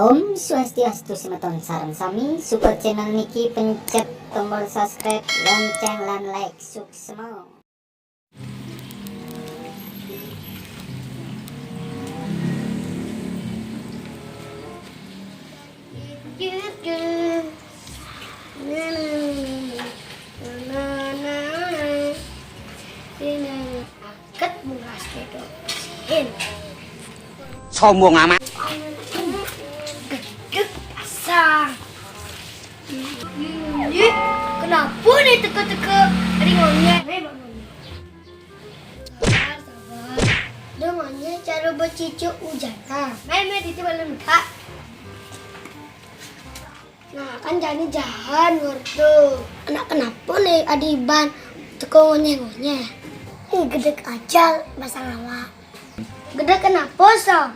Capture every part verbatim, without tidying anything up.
Om Swastiastu semeton sareng sami, support channel niki pencet tombol subscribe, lonceng lan like, suksma. Aket beras gitu. Bersihin. Sombong amat. Gedeg pasang. Ih, kenapa nih teka-teka ringonnya? Sabar, sabar. Dengannya cara bercucuk hujan. Nah, main-main itu belum kak. Nah, kan jani jahan wartu. Anak kenapa nih Adi Iban teko ngonyeh-ngonyeh? Ih, gedeg aja pasang awak. Gedeg kenapa, Sam?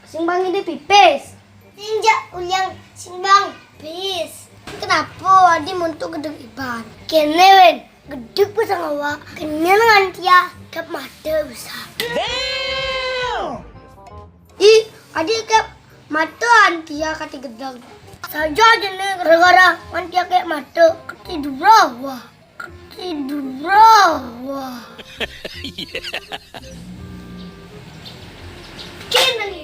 Sing bang ini pipis. Injak uliang sing bang pis. Kenapa Adi muntu gedeg Iban? Kene wen, gedeg pasang awak. Kenyal ngan tia kep mata bisa. Ih, Adi kep mata antia kati gedeg. Saja aja nih gara-gara ngan tia kep mata ketiduran wah. Ketiduran wah. Kena nih.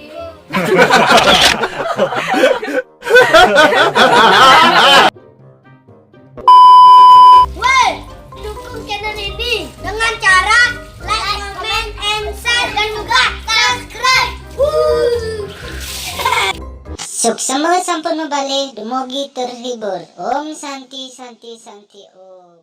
Woi, dukung channel ini dengan cara like, comment, and share dan juga subscribe. Wuh. Suksma sampun mabale, dumugi terhibur. Om Santi, Santi, Santi, Om.